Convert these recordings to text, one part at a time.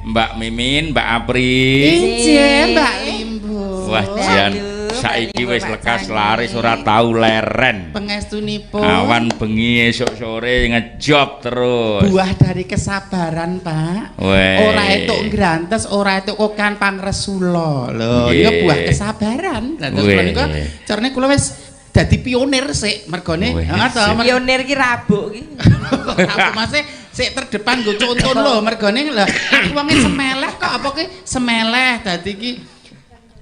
Mbak Mimin, Mbak Apri. Injih, Mbak Limbo. Wah, jan saiki wis lekas laris ora tau leren. Pengestunipun. Awan bengi esuk sore ngejob terus. Buah dari kesabaran, Pak. Weh. Ora entuk ngrantes, ora entuk kokan pangresula. Lho, Nggih. ya buah kesabaran. Lah terus Weh. kula niku carane kula wis dadi pionir sik mergone. Weh, Heeh to, sik. Pionir ki rabuk ki. Aku masih sik terdepan nggo contoh lho mergone lho aku wonge semeleh kok apa ki semeleh dadi ki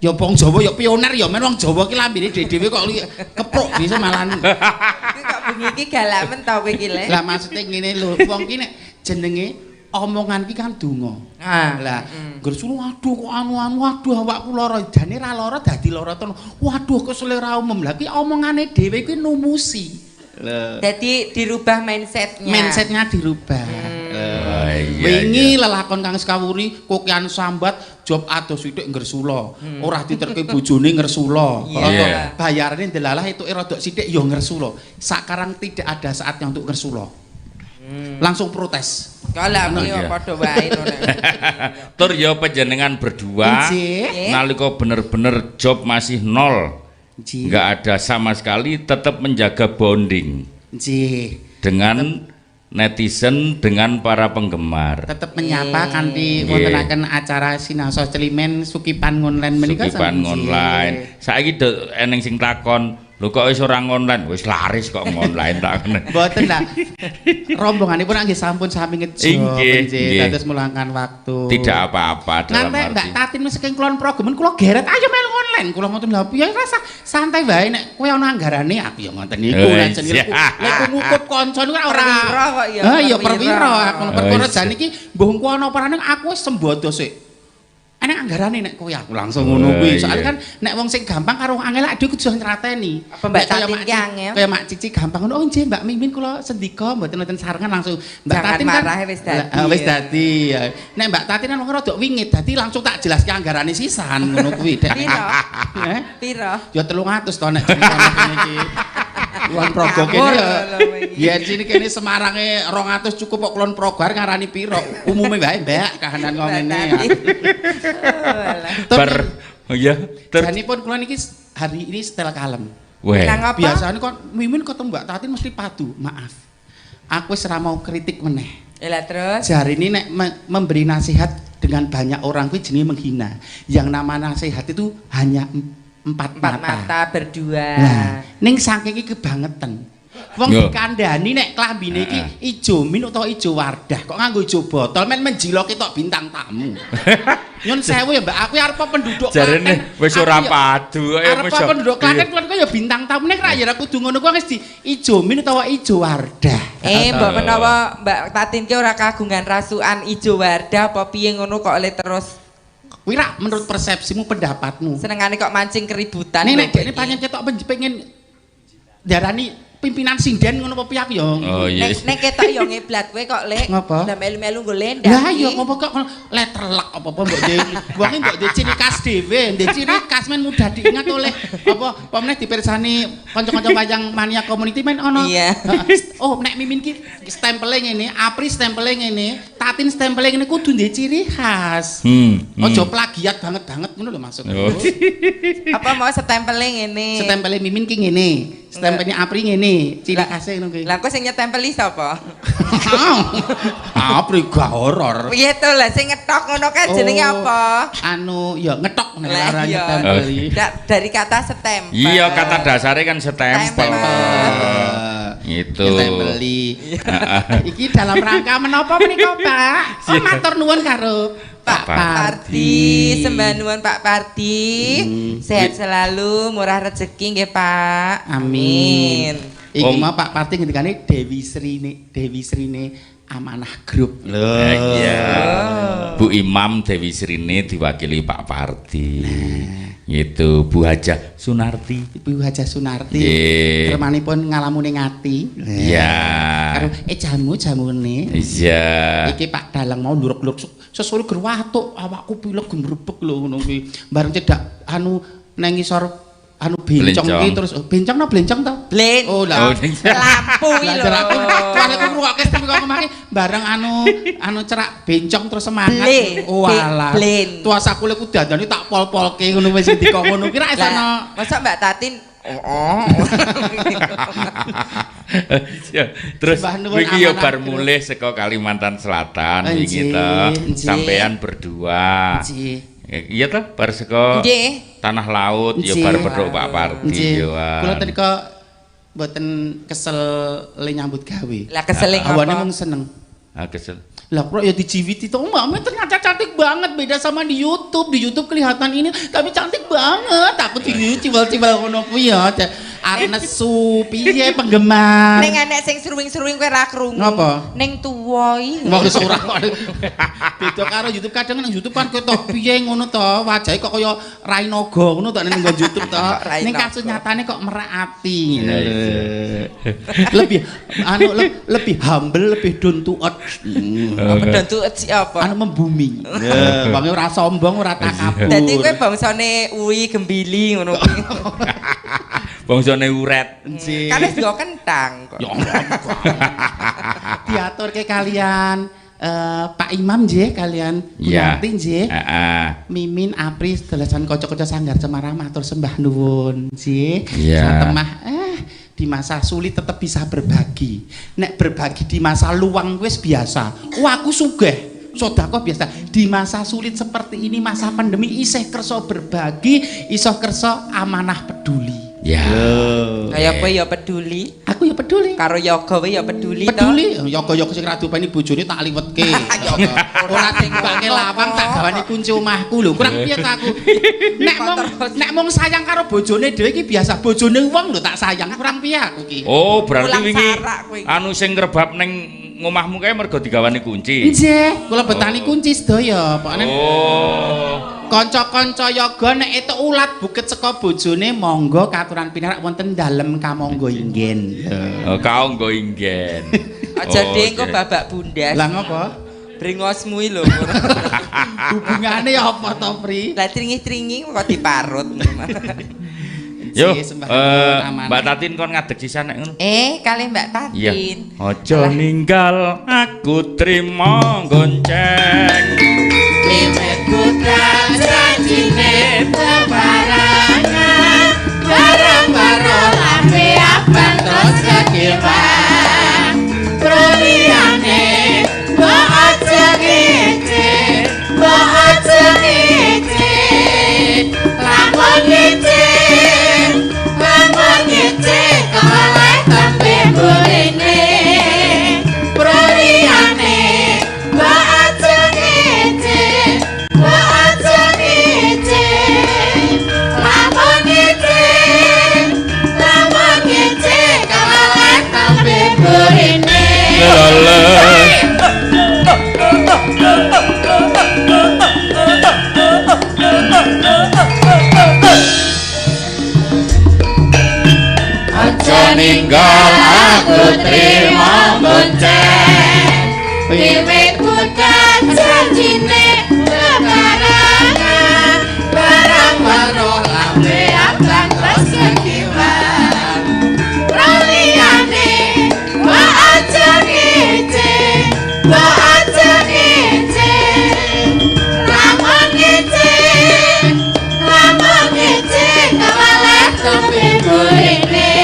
ya wong Jawa ya pioner ya men wong Jawa ki lambene dhewe-dhewe kok kepruk bisa malahan. Ki kok bengi iki galak men to kowe iki le. Lah maksude ngene lho wong ki nek jenenge omongan ki kan donga. Ah. Lah ngresulu aduh kok anu-anu aduh awakku lara jane ra lara dadi lara ten. Waduh kok selera umum. Lah ki omongane dhewe kuwi numusi. Lho. Jadi dirubah mindsetnya. Mindsetnya dirubah. Oh, iya, Wingi iya. lelakon kang sekawuri kokian sambat job adoh sithik ngresula. Ora diterke bojone ngresula. Iya. Rada Iya. bayarane ndelalah etuke rada sithik ya ngresula. Sakarang tidak ada saatnya untuk ngresula. Langsung protes. Kok lah Iya. yo padha wae ngono. Tur ya panjenengan berdua Nggih. nalika bener-bener job masih nol, Nggih. nggak ada sama sekali, tetap menjaga bonding Nggih. dengan netizen, dengan para penggemar. Tetep menyapa kanthi Nggih. wontenaken acara Sinaosa Climen Sukipan Online menika Sukipan nggih. online. Saiki do eneng sing takon, lho kok wis ora online? Wis laris kok online tak ngene. Mboten lah. Rombonganipun nggih sampun sami ngejob Inggih, nggih, nggih. dados meluangkan waktu. Tidak apa-apa dalam Ngantek Mbak arti. Tatin wis saking Kulon Progo men kula geret ayo melu online. Kula ngoten lha piye rasa santai wae nek kowe ana anggarane aku ya ngoten niku Eh, lah jenenge iya. lek ngukup kanca niku ora Perwira kok ya, Ha iya perwira. perwira aku perkara Oh, iya. jan iki mbuh engko ana apa ora aku wis sembodo sik. Enek anggarane nek kowe aku langsung ngono Oh, kuwi. iya. Soale kan nek wong sing gampang karo wong angel lak dhewe kudu nyrateni. Apa Mbak Nek kaya Tatin Mak ki angel? Kaya Mak Cici gampang ngono. Oh nggih Mbak Mimin kula sendika mboten wonten sarengan langsung. Mbak Jangan Tatin kan marah, wis dadi. Lah, wis dadi. Ya. Nek Mbak Tatin kan wong rada wingit dadi langsung tak jelaske anggarane sisan ngono kuwi. Dek. Piro? Eh? Piro? Ya 300 to nek ceritane kene iki. Kulon Progo kene Ngawur ya. lho kowe iki. Yen sini kene Semarange 200 cukup kok Kulon Progo arep ngarani piro? Umume wae Mbak kahanan kok Mbak ngene. Tatin. Oh, alah. Ber oh iya, ter Janipun kula niki hari ini setel kalem. Weh. Nang apa? Biasanya kok Mimin ketemu Mbak Tatin mesti padu. Maaf. Aku wis ora mau kritik meneh. Ya lah terus. Jari ini nek memberi nasihat dengan banyak orang kuwi jenenge menghina. Yang nama nasihat itu hanya empat, Empat mata berdua. Lah, ning saking iki kebangetan. Wong Yo. dikandani nek klambine iki ijo min utawa ijo wardah, kok nganggo ijo botol men menjiloki tok bintang tamu. Nyun sewu ya Mbak, aku arep penduduk Jarene wis Aku ora ya- padu kok ya Arep wis. penduduk Klaten kuwi kok ya bintang tamu nek ra ya kudu ngono kuwi wis di ijo min utawa ijo wardah. Eh, mbok menawa Mbak Tatin ki ora kagungan rasukan ijo wardah apa piye ngono kok le terus Kuwi ra menurut persepsimu pendapatmu. senengane kok mancing keributan. Ning lho nek dekne kowe iki. pancen ketok pengen darani pimpinan sinden ngono apa piye aku ya. Oh iya. Nek nek ketok ya ngeblat kowe kok lek. Ngapa? Lah melu-melu nggo lendak. Lah iya ngopo kok letter lek apa-apa mbok ndek wong mbok ndek ciri khas dhewe, ndek ciri khas men mudah diingat oleh apa apa meneh dipirsani kanca-kanca wayang mania community men ono. Iya. Heeh. Oh nek Mimin ki stempele ngene, Apri stempele ngene, Tatin stempele ngene kudu ndek ciri khas. Aja plagiat banget-banget ngono lho maksudku. Oh. Apa mau setempele ngene? Stempele Mimin ki ngene, stempelnya Apri ngene, ciri khasnya ngono kuwi. Lah kok sing nyetempeli sapa? Apri gak horor. Piye to lah sing ngetok ngono kan jenenge Oh, apa? Anu ya ngetok nek Lah ora iya. nyetempeli. Dari kata setempel. Iya, kata dasarnya kan setempel. Gitu. Nyetempeli. Iki dalam rangka menapa menika, Pak? Oh, matur nuwun karo Pak Pak Pardi, sembah nuwun Pak Pardi. Sehat selalu, murah rezeki nggih Pak. Amin. Iki Om. mau Pak Pardi ngendikane Dewi Srine, Dewi Srine Amanah Group. Lho. Iya. Bu Imam Dewi Srini diwakili Pak Pardi. Gitu, Bu Hajah Sunarti. Ibu Hajah Sunarti. Nggih. Kermanipun ngalamune ngati. Iya. Karo jamu jamune. Iya. Iki Pak Dalang mau ndurek-ndurek sesore ger watuk awakku pilek gemrebek lho ngono kuwi. Bareng cedak anu nang ngisor Anu bencong ki terus bencong no blencong to? Blen. Oh lah. Lampu iki lho. Lah aku ngrungokke sing kok ngomong bareng anu cerak bencong terus semangat. Oh alah. Tuas aku lek dandane tak pol-polke ngono wis dikok ngono ki ra iso no. Masa Mbak Tatin oh. Terus wingi yo bar mulih saka Kalimantan Selatan wingi to sampean berdua. Iya toh bar saka Tanah Laut ya bar pedhok Pak Pardi yo. Kula tadi kok mboten kesel le nyambut gawe. Lah kesel ngapa? Awane mung seneng. Ah kesel. Lah kok ya dijiwiti to, Mbak ternyata cantik banget beda sama di YouTube. Di YouTube kelihatan ini tapi cantik banget. Aku diciwel-ciwel ngono kuwi ya. Arep nesu piye penggemar. Ning enek sing seruing-seruing kowe ra krungu. Ngapa? Ning tuwa iki. Wong wis ora kok. Beda karo YouTube kadang nang YouTube kan ketok piye ngono to, wajahe kok kaya rai naga ngono to ning YouTube to. Ning kasus nyatane kok merak ati ngene lho. Lebih anu lebih humble, lebih down to earth. Apa down to earth apa? Anu membumi. Ya, wonge ora sombong, ora takabur. Dadi kowe bangsane uwi gembili ngono kuwi. Bangsane uret. Kan wis nggo kentang kok. Ya Allah. Diaturke kalian Pak Imam nggih kalian Bu Yanti nggih. Heeh. Mimin Apri sedalasan kanca-kanca Sanggar Cemara matur sembah nuwun nggih. Satemah di masa sulit tetap bisa berbagi. Nek berbagi di masa luang wis biasa. Wah aku sugih. Sedekah biasa. Di masa sulit seperti ini, masa pandemi isih kersa berbagi, isih kersa amanah peduli. Ya. Kaya kowe ya peduli. Aku ya peduli. Karo yoga kowe ya peduli to. Peduli. Yoga-yoga sing ra diopeni bojone tak liwetke. Ora dibake lawang tak gawane kunci omahku lho. Kurang piye ta aku. Nek mung sayang karo bojone dhewe iki biasa, bojone wong lho tak sayang. Kurang piye aku iki. Oh, berarti wingi anu sing ngrebab ning ngomahmu kae mergo digawani kunci. Nggih, kula betani kunci sedaya. Pokokne. Oh. Kanca-kanca yoga nek etuk ulat buket saka bojone monggo katuran pinarak wonten dalem kamangga inggen. Oh, kamangga inggen. Aja dhewe engko babak bundas. Lah ngopo? Brengosmu iki lho. Hubungane apa to, Pri? Lah tringi-tringi kok diparut. Yo, Mbak Tatin kon ngadeg sisan nek ngono. Kalih Mbak Tatin. Aja ninggal aku trimo gonceng. Wiwit putra janjine bebarengan, bareng-bareng lambe abang terus kekiwan. Proliyane mbok aja ngece, mbok aja ngece, lamun ngece, lamun ngece oleh tembe burine. Proliyane mbok aja ngece, mbok aja ngece, lamun ngece, lamun ngece oleh tembe burine. Aja ninggal aku trimo gonceng. Wiwit putra janjine bebarengan, barang weruh lambe abang terus kekiwan. Proliyane mbok aja ngece, mbok aja ngece, lamun ngece, lamun ngece kewaleh tembe burine.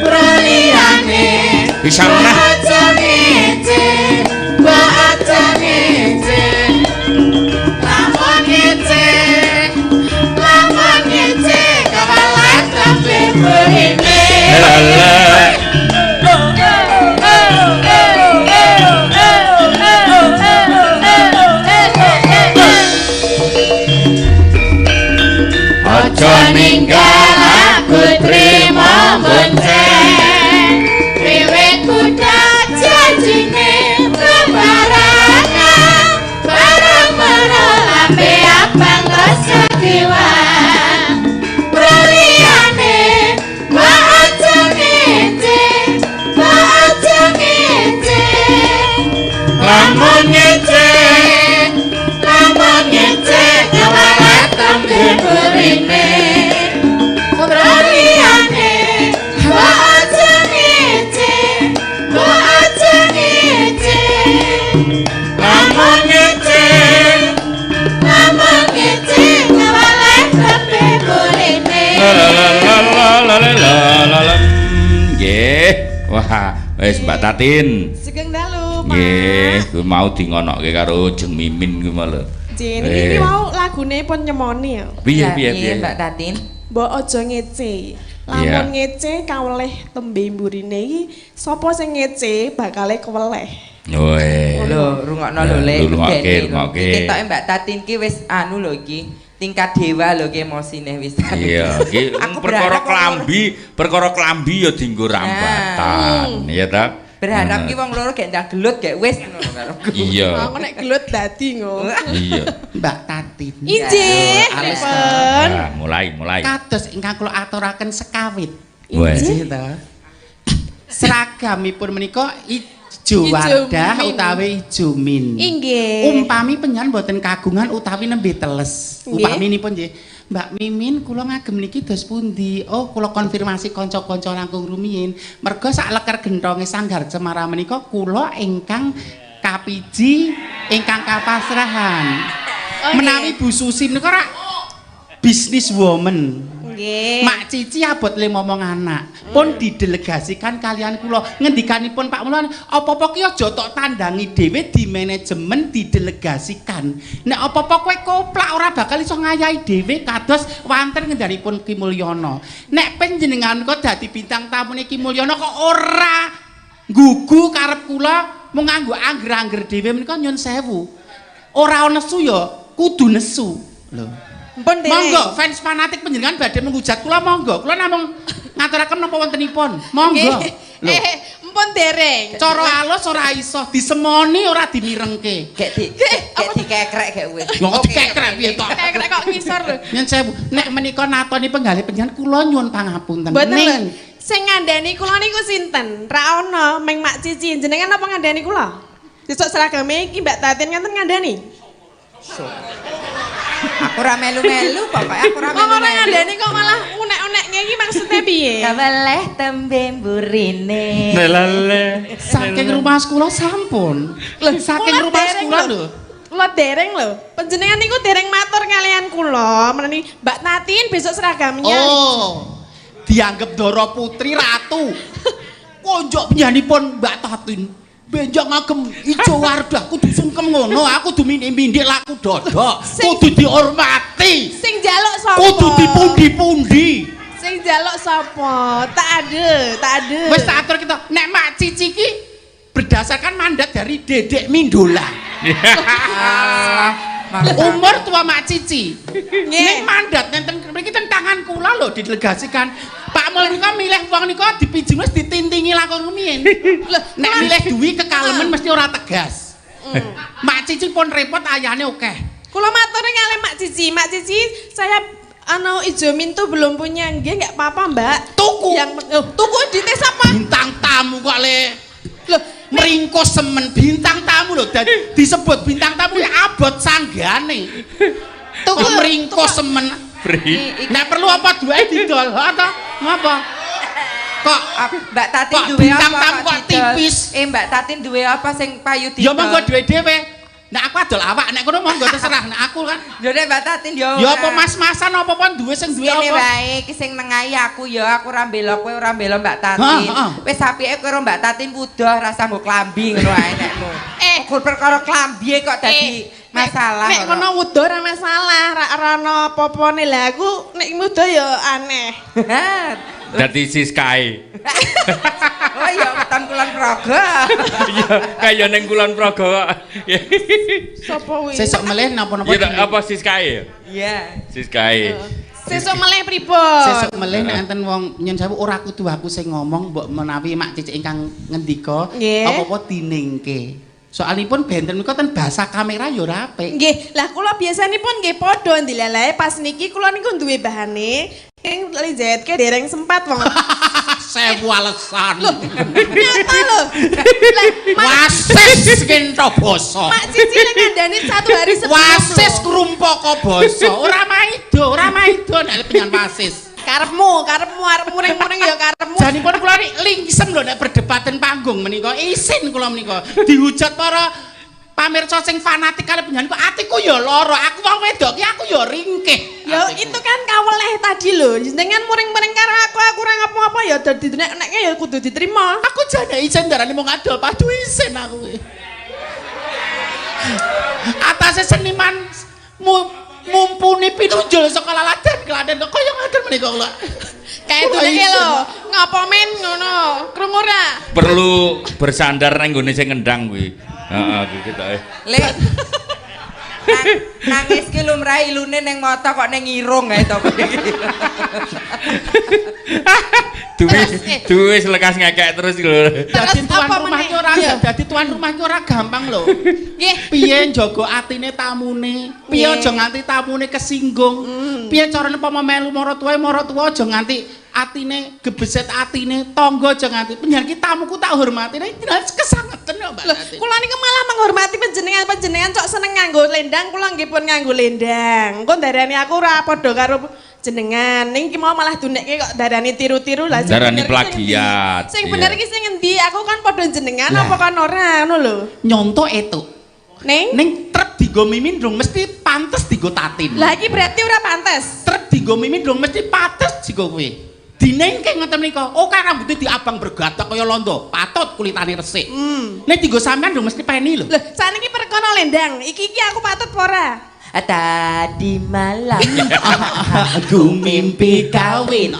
Proliyane bisa meneh. Aja ngece, mbok aja ngece, lamun ngece, lamun ngece kewaleh tembe burine. Aja ninggal aku trimo gonceng. Wiwit budal janjine bebarengan, bareng weruh lambe abang terus kekiwan. Proliyane mbok aja ngece, mbok aja ngece, lamun ngece, lamun ngece kewaleh tembe burine. Wis Mbak Tatin. Sugeng dalu, Pak. Nggih, kuwi mau di ngonoke karo Jeng Mimin kuwi mau lho. Nggih, niki mau lagune pun nyemoni ya. Piye piye piye. Mbak Tatin? Mbok aja ngece. Lamun ngece kaweleh tembe mburine iki sapa sing ngece bakale keweleh. Weh. Lho, rungokno lho Lek. Rungokake, rungokake. Ketoke Mbak Tatin ki wis anu lho iki, tingkat dewa lho ki emosine wis. Iya, iki perkara klambi ya dienggo rambatan, ya ta? Berharap ki wong loro gek ndang gelut gek wis ngono karo. Iya. Aku nek gelut dadi ngono. Iya. Mbak Tatin. Injih, pripun? Nah, mulai. Kados ingkang kula aturaken sekawit. Injih to. Seragamipun menika ijo wardah utawi ijo min. Inggih. Umpami penjenengan boten kagungan utawi nembe teles. Umpaminipun nggih. Mbak Mimin kula ngagem niki dos pundi? Oh, kula konfirmasi kanca-kanca langkung rumiyin. Merga sak leker genthonge Sanggar Cemara menika kula ingkang kapiji ingkang kapasrahan. Okay. Menawi Bu Susi menika rak business woman. Nggih. Mak Cici abot le momong anak. Pun didelegasikan kalian kula. Ngendikanipun Pak Mulyono, apa-apa ki aja tok tandangi dhewe di manajemen didelegasikan. Nek apa-apa kowe koplak ora bakal iso ngayahi dhewe kados wanten ngendikanipun Ki Mulyono. Nek panjenengan kok dadi bintang tamune Ki Mulyono kok ora nggugu karep kula mung nganggo angger-angger dhewe menika nyun sewu. Ora nesu ya kudu nesu. Lho. Mpun dereng. Monggo fans fanatik panjenengan badhe menghujat kula monggo. Kula namung ngaturaken napa wontenipun. Monggo. Lho. Mpun dereng. Cara alus ora iso disemoni ora dimirengke. Gek di gek dikekrek gek wis. Lho kok dikekrek piye to? Kekrek kok ngisor lho. Nyun sewu, nek menika natoni penggalih panjenengan kula nyuwun pangapunten. Mboten. Sing ngandani kula niku sinten? Ra ono meng Mak Cici. Jenengan napa ngandani kula? Sesuk seragame iki Mbak Tatin ngenten ngandani. Aku ora melu-melu pokoke aku ora melu. Wong ora ngandani kok malah unek-unekke iki maksudnya piye? Kaweleh tembe mburine. Lelele. Saking rumah kula sampun. Lho, saking rumah kula lho. Kula dereng lho. Panjenengan niku dereng matur kalian kula, meneni Mbak Tatin besok seragamnya. Oh. Dianggep Ndara Putri Ratu. Konjok panjenenganipun Mbak Tatin. Benjok ngagem ijo wardah kudu sungkem ngono, aku kudu mindik laku dodok, kudu dihormati. Sing njaluk sapa? Kudu dipundi-pundi. Sing njaluk sapa? Tak ada, tak ada. Wis tak atur kita. Nek Mak Cici ki berdasarkan mandat dari Dedek Mindola. Umur tua Mak Cici. Nek mandat nenten mriki ten tangan kula lho didelegasikan. Pak Mul nika milih wong nika dipijing wis ditintingi lakon rumiyin. Nek milih duwi kekalemen mesti ora tegas. Mak Cici pun repot ayane akeh. Kula matur kalih Mak Cici. Mak Cici saya anu ijo mintu belum punya nggih enggak apa-apa, Mbak. Tuku. Yang tuku dite sapa? Bintang tamu kok le. Lho, meringkus semen bintang tamu lho disebut bintang tamu ya abot sanggane. Tuku meringkus semen. Nek perlu apa duwe didol, ha ta? Ngapa? Kok Mbak Tatin duwe apa kok tipis? Mbak Tatin duwe apa sing payu didol? Ya monggo duwe dhewe. Nek aku adol awak, nek kono monggo terserah. Nek aku kan lho nek Mbak Tatin yo. Ya apa mas-masan apa-apa duwe sing duwe apa? Ngene wae iki sing nengahi aku ya, aku ora mbela kowe, ora mbela Mbak Tatin. Wis apike kowe karo Mbak Tatin wudoh rasa nggo klambi ngono ae nekmu. Ukur perkara klambi kok dadi masalah. Nek kono wudoh ora masalah, ora ono apa-apane. Lah aku nek wudoh ya aneh. Dadi Siskae. Oh iya weton Kulon Progo. Iya, kaya ning Kulon Progo kok. Sopo kuwi? Sesuk melih napa-napa. Iya, apa Siskae? Iya. Siskae. Sesuk melih pripun? Sesuk melih nek enten wong nyun sewu ora kudu aku sing ngomong, mbok menawi Mak Cicik ingkang ngendika apa-apa diningke. Soalipun benten menika ten bahasa kamera ya ora apik. Nggih, lah kula biasanipun nggih padha ndilalae pas niki kula niku duwe bahane ing lijetke dereng sempat wong. Sewu alesan. Lho, nyata lho. Wasis kentha basa. Mak Cici nek ngandani satu hari sebelum. Wasis krumpaka basa. Ora maido, ora maido nek penyan wasis. Karepmu, karepmu arep muring-muring ya karepmu. Janipun kula lingsem lho nek perdebatan panggung menika isin kula menika. Dihujat para Pamirsa sing fanatik kali panjenengan kok atiku ya lara. Aku wong wedok ki aku ya ringkih. Ya itu kan kaweleh tadi lho. Jenengan muring-muring karo aku ora ngapa-apa ya dadi nek-nek ya kudu diterima. Aku jane isin darane mung adol padu isin aku. Atase seniman mumpuni pinunjul saka Laladan Klaten kok kaya ngoten menika kula. Kae duneke lho, ngapa men ngono? Krungu ora? Perlu bersandar nang nggone sing ngendang kuwi. Heeh, kuwi ketoke. Lek nangis ki lumrah ilune ning mata kok ning irung ae to kowe iki. Duwi wis lekas ngekek terus lho. Dadi tuan rumah ki ora, dadi tuan rumah ki ora gampang lho. Nggih. Piye njaga atine tamune? Piye aja nganti tamune kesinggung? Piye carane umpama melu maratuwa, maratuwa aja nganti atine gebeset atine, tangga aja nganti. Panjenengan ki tamuku tak hormati, nek kesangeten kok Mbak. Lho, kula niku malah menghormati panjenengan, panjenengan cok seneng nganggo lendang, kula nggih pun nganggo lendang. Engko ndarani aku ora padha karo jenengan. Ning iki mau malah dunekke kok darani tiru-tiru lah. Darani plagiat. Sing bener iki sing ngendi? Aku kan padha jenengan apa kan ora ngono lho. Nyonto etuk. Ning trep dienggo Mimin dong mesti pantes dienggo Tatin. Lah iki berarti ora pantes. Trep dienggo Mimin dong mesti pantes dienggo kowe. Dinengke ngoten menika. Oh kan rambute diabang bergatak kaya londo, patut kulitane resik. Nek dienggo sampean dong mesti peni lho. Lho, sakniki perkara lendang. Iki iki aku patut apa ora? Tadi malam aku mimpi kawin.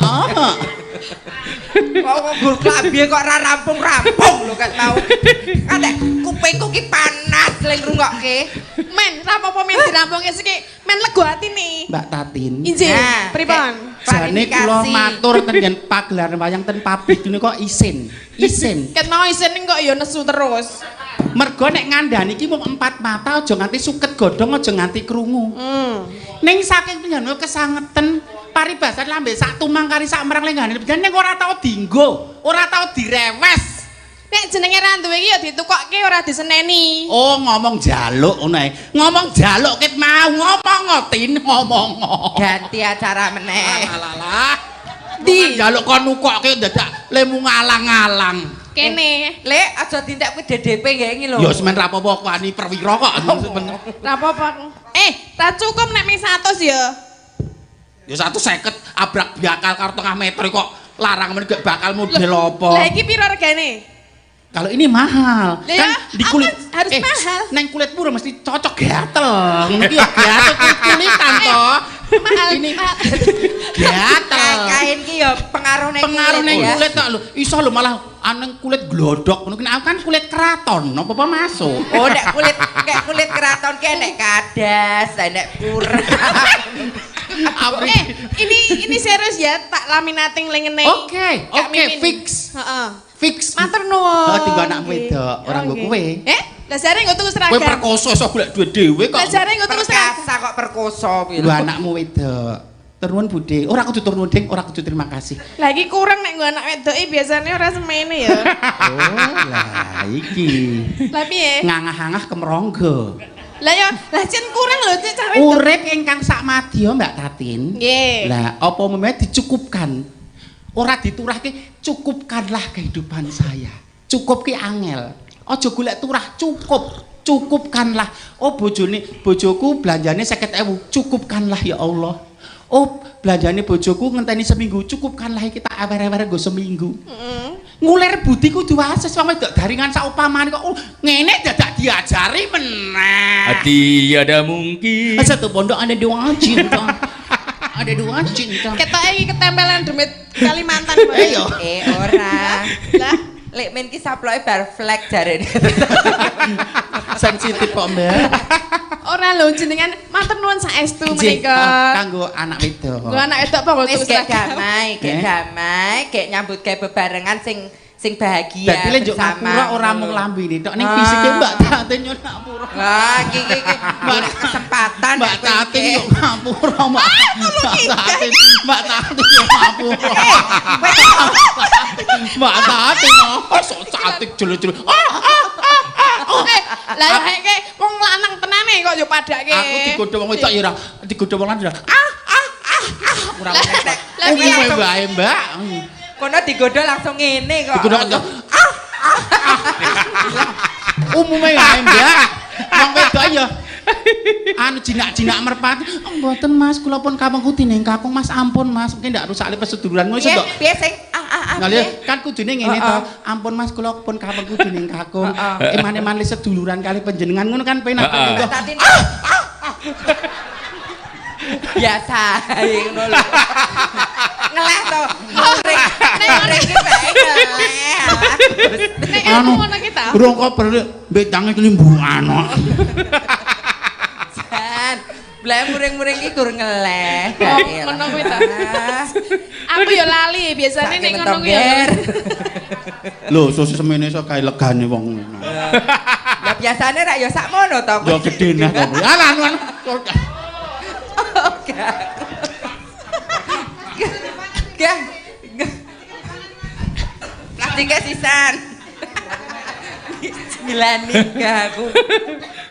Kok nggur klambi kok ora rampung-rampung lho ket mau. Kan kupingku ki panas lek ngrungokke. Men, ra apa-apa men dirampungke siki. Men lega atine. Mbak Tatin. Injih, pripun? Jane kula matur ten yen pagelaran wayang ten pabrik niku kok isin. Isin. Ket mau isin kok ya nesu terus. Mergo nek ngandani iki mung empat mata aja nganti suket godhong aja nganti krungu. Ning saking panjenengan kesangeten paribasan lambe sak tumang kari sak merang lenggane panjenengan ning ora tau dienggo, ora tau direwes. Nek jenenge ra duwe iki ya ditukokke ora diseneni. Oh, ngomong jaluk ngono ae. Ngomong jaluk ket mau ngomong tin ngomong. Ganti acara meneh. Alah. Di jaluk kon nukokke dadak lemu ngalang-alang. Kene. Lek aja tindak kuwi DDP nggih iki lho. Ya semen ra apa-apa aku ani perwira kok. Ra apa-apa aku. Ta cukup nek ming 100 ya. Ya 150 abrak bakal karo tengah meter kok larang men gak bakal model apa. Lah iki piro regane? Kalau ini mahal. Lah kan ya, di kulit harus mahal. Neng kulit pura mesti cocok gatel. Ngono ki ya gatel kulit-kulitan to. Mahal. Ini gatel. Kain ki ya pengaruh ning pengaruh ning kulit tok lho. Iso lho malah aneng kulit glodok ngono ki kan kulit keraton apa-apa masuk. Oh nek kulit kayak kulit keraton ki nek kadas, nek pura. Ini serius ya, tak laminating lengene. Oke, oke, fix. Heeh. Fix. Matur nuwun. Heeh, tinggo anakmu wedok, ora nggo kowe. Lah jare nggo tuku seragam. Kowe perkoso iso golek duit dhewe kok. Lah jare nggo tuku seragam. Perkasa kok perkoso piye. Lho anakmu wedok. Turun Bude. Ora kudu turun Ding, ora kudu terima kasih. Lah iki kurang nek nggo anak wedok iki biasane ora semene ya. Oh, lah iki. Lah piye? Ngangah-angah kemronggo. Lah ya, lah cen kurang lho cek cah wedok. Urip ingkang sak madya Mbak Tatin. Nggih. Lah apa umume dicukupkan. Ora diturahke, cukupkanlah kehidupan saya. Cukup ki angel. Aja golek turah, cukup. Cukupkanlah. Oh bojone, bojoku belanjane 50.000, cukupkanlah ya Allah. Oh belanjane bojoku ngenteni seminggu, cukupkanlah iki tak ewer-ewer nggo seminggu. Ngulir budi kudu wasis wong wedok daringan saupamane kok ngene dadak diajari meneh. Tiada mungkin. Satu pondok ada dua cinta. Ada dua cinta. Ketoke iki ketempelan demit Kalimantan. Iya. Ora. Lah lek men ki saploke bar flag jarene. Sensitif kok, Mbak. Ora lho jenengan matur nuwun saestu menika. Kanggo anak wedok. Nggo anak wedok apa nggo wis gek damai, gek damai, gek nyambut gawe bebarengan sing sing bahagia. Dadi lek njuk ngapura ora mung lambene tok ning fisike Mbak Tatin nyuwun ngapura. Lah iki iki iki kesempatan Mbak Tatin nyuwun ngapura Mbak Tatin. Mbak Tatin nyuwun ngapura. Mbak Tatin oh sok cantik jelo-jelo. Lah ya wong lanang tenane kok yo padake. Aku digodho wong wedok ya ora, digodho wong lanang. Ora umume wae, Mbak. Kono digodho langsung ngene kok. Digodho kok. Umume wae, Mbak. Wong wedok ya anu jinak-jinak merpati. Oh, mboten Mas, kula pun kapengku dening kakung Mas, ampun Mas, mungkin ndak rusakle peseduluran ngono iso Piye piye sing ah ah ah. Nah, kan kudune ngene to. Ampun Mas, kula pun kapengku dening kakung. Eman-eman le seduluran kali panjenengan ngono kan penak to. Biasa ngono lho. Ngeleh to. Muring. Nek iki bae ngeleh. Nek aku ngono ki ta. Urung kok betange limbukan kok. Jan, blek muring-muring iki gur ngeleh. Oh, ngono kuwi ta. Aku ya lali, biasane nek ngono kuwi ya. Lho, sosis semene iso gawe legane wong. Lah biasane rak ya sakmono to. Ya gedene to. Alah anu. Gah. Plastike sisan. 93 aku.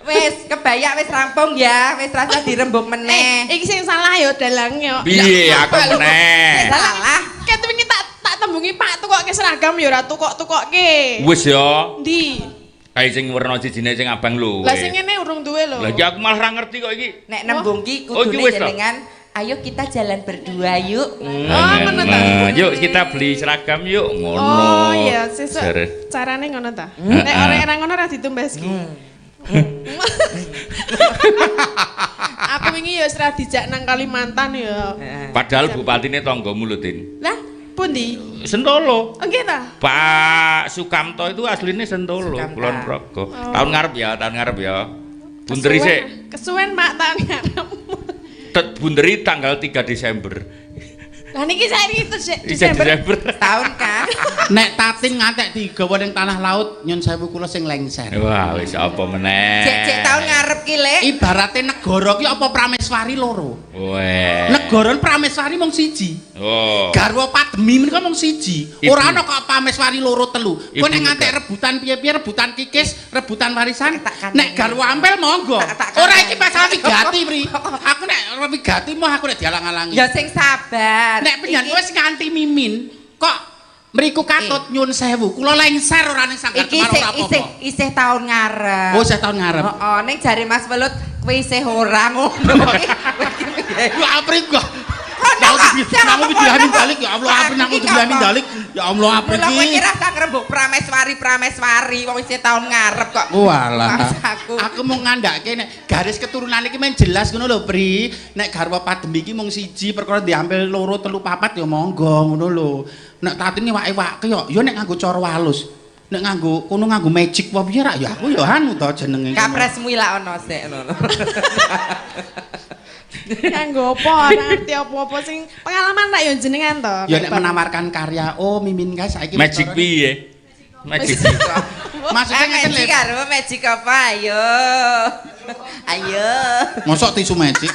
Wis kebayak wis rampung ya, wis rasa dirembuk meneh. Iki sing salah ya dalang ya. Piye aku meneh? Salah. Ket wingi tak tembungi Pak tukokke seragam ya ora tukok-tukokke. Wis ya. Ndi? Kae sing werna sijine sing abang lho. Lah sing ngene urung duwe lho. Lah iki aku malah ora ngerti kok iki. Nek nembung ki kudune jenengan ayo kita jalan berdua yuk. Oh, ngono ta. Yuk kita beli seragam yuk ngono. Oh iya, sesuk carane ngono ta. Nek ora ngono ora ditumbas ki. Aku wingi ya wis ra dijak nang Kalimantan ya. Padahal bupatine tanggamu lho, Tin. Lah, pundi? Sentolo. Oh nggih ta? Pak Sukamto itu asline Sentolo, Kulon Progo. Tahun ngarep ya, tahun ngarep ya. Bunderi sik. Kesuwen Pak tahun ngarep. Bunderi tanggal 3 Desember. Lah niki saiki Desember. Tahun kah? Nek Tatin ngantek digawa ning tanah laut nyun sewu kula sing lengser. Wah, wis apa meneh. Cek-cek tahun ngarep ki, Lek. Ibarate negara ki apa Prameswari loro. Weh. Negara Prameswari mung siji. Oh. Garwa Padmi menika mung siji. Ora ana kok Prameswari loro telu. Kowe nek ngantek rebutan piye-piye, rebutan kikis, rebutan warisan, nek garwa ampel monggo. Ora iki masalah wigati, Pri. Aku nek wigati moh aku nek dialang-alangi. Ya sing sabar. Nek panjenengan wis nganti mimin kok mriku katut nyun sewu kula lengser ora ning sanggar iki isih isih taun ngarep. Oh, isih taun ngarep. Heeh, ning jare Mas Welut kowe isih ora ngono. Ya apri kok. Nang dibilani dalik ya Allah apri nang dibilani dalik ya Allah apri iki. Kowe iki rasa ngrembug Prameswari wong isih taun ngarep kok. Walah. Aku mau ngandhake nek garis keturunan iki men jelas ngono lho Pri. Nek garwa Padmi iki mung siji perkara diambil loro telu papat ya monggo ngono lho. Nek Tatin wake-wake yo ya nek nganggo cara halus. Nek nganggo kono nganggo magic apa piye rak ya aku ya anu to jenenge. Kapresmu ilak ono sik ngono. Nganggo apa ora ngerti apa-apa sing pengalaman rak ya jenengan to. Ya nek menawarkan karya oh mimin kae saiki magic piye? Magic. Maksudnya ngeten lho. Karo magic apa ayo. Ayo. Mosok tisu magic.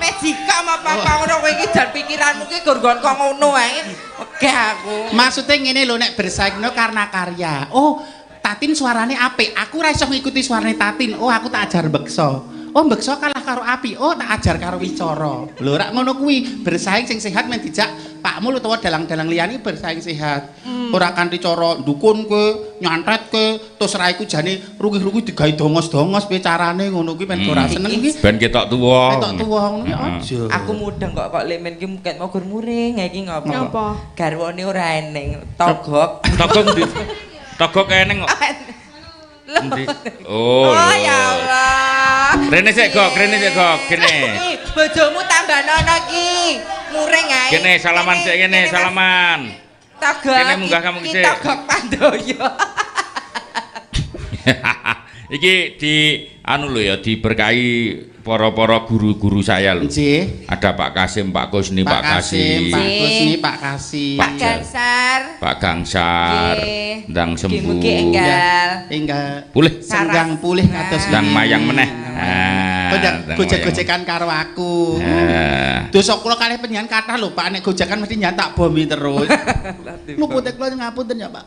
Magic kok apa-apa ngono kowe iki jan pikiranmu ki gur-gur kok ngono ae. Wegah aku. Maksudnya ngene lho nek bersaingno karena karya. Oh, Tatin suarane apik. Aku ora iso ngikuti suarane Tatin. Oh, aku tak ajar beksa. Oh, beksa kalah karo api. Oh, tak ajar karo wicara. Lho, rak ngono kuwi bersaing sing sehat men dijak Pakmu utawa dalang-dalang liyane bersaing sehat. Ora kanthi cara ndukun kowe, nyantet kowe, terus ra iku jane rugi-rugi digawe dongos-dongos piye carane ngono kuwi men ora seneng kuwi. Ben ketok tuwa. Ketok tuwa ngono kuwi aja. Aku mudeng kok kok lemen ki mungkin mau gur muring iki ngopo. Ngopo? Garwane ora eneng, togok. Togok ndi? Togok eneng kok. Oh, oh ya Allah. Rene sik gok, rene sik gok, kene. Bojomu tambah nono ki. Muring ae. Kene salaman sik kene, salaman. Togok. Kene munggah kamu sik. Togok Pandoyo. Iki di anu lho ya diberkahi para-para guru-guru saya lho. Nggih. Ada Pak Kasim, Pak Kusni, Pak Kasim, Pak Kusni, Pak Kasim, Pak Gangsar, Pak Gangsar, ndang sembuh. Mugi enggal. Enggal pulih. Senggang pulih kados ndang mayang meneh. Gojek-gojekan karo aku. Dosa kula kalih panjenengan kathah lho Pak, nek gojekan mesti nyantak tak bomi terus. Lupute kula ngapunten ya Pak.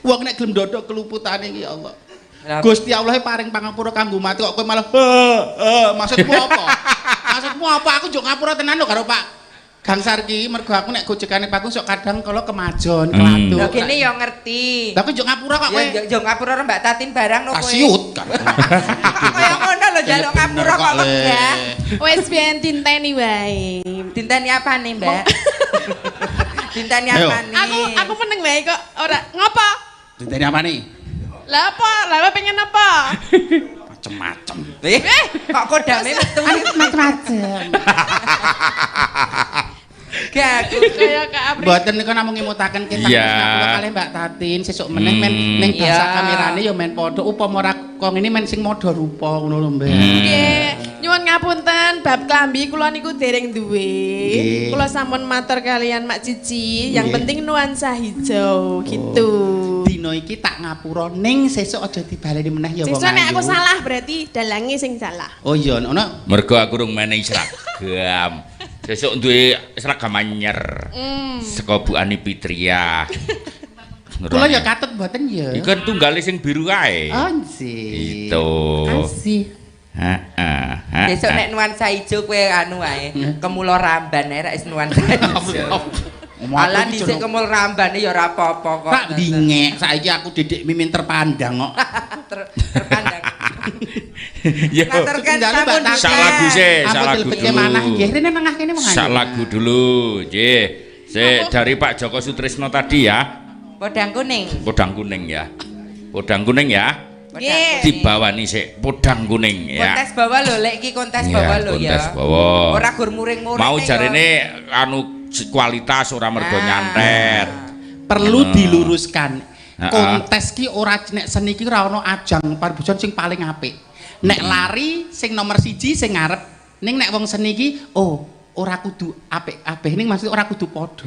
Wong nek gelem dodok keluputane iki ya Allah. Gusti Allah paring pangapura kanggo mati kok kowe malah maksudmu apa? Maksudmu apa? Aku njuk ngapura tenan lho karo Pak Kang Sarki mergo aku nek gojekane Pakung sok kadang kala kemajon, keladuk. Lho kene ya ngerti. Lah kok njuk ngapura kok kowe. Ya njuk ngapura karo Mbak Tatin barang no kowe. Kasiut kan. Kaya ngono lho njaluk ngapura kok wegah. Wis biyen dinteni wae. Dinteni apane, Mbak? Dinteni apane? Aku meneng wae kok ora ngopo? Dinteni apane? Lah apa? Lah pengen apa? Macem-macem. Kok kodame metu macem-macem. Gak kaya Kak Apri. Mboten niku namung ngemutaken kita kula kalih Mbak Tatin sesuk meneh men ning basa kamerane ya men padha upama ora kok ngene men sing modha rupa ngono lho Mbak. Nggih, nyuwun ngapunten bab klambi kula niku dereng duwe. Kula sampun matur kalian Mak Cici, yang penting nuansa hijau gitu. Dina iki tak ngapura ning sesuk aja dibaleni meneh ya wong ayu. Sesuk nek aku salah berarti dalange sing salah. Oh iya ono. Mergo aku rung menehi seragam. Sesuk duwe seragam anyar. Saka Bu Ani Pitria. Kula ya katut mboten ya. Iku kan tunggale sing biru kae. Oh nggih. Itu. Kasih. Heeh. Besok nek nuansa ijo kowe anu wae, kemulo ramban ae rek wis nuansa ijo. Alah dhisik kemul rambane ya ora apa-apa kok. Tak dingek, saiki aku Didik Mimin terpandang kok. Terpandang. Yo. Sak lagu sih, sak lagu dulu. Nggih, rene nengah kene wong ayu. Sak lagu dulu, nggih. Sik dari Pak Joko Sutrisno tadi ya. Podang kuning. Podang kuning ya. Podang kuning ya. Nggih. Dibawani sik podang kuning ya. Kontes bawa lho, lek iki kontes bawa lho ya. Kontes bawa. Ora gur muring-muring. Mau jarene anu kualitas ora mergo nyantet. Perlu diluruskan. Kontes ki ora nek seni ki ora ana ajang parbujan sing paling apik. Nek lari sing nomor 1 sing ngarep. Ning nek wong seni ki oh ora kudu apik kabeh ning maksud ora kudu padha.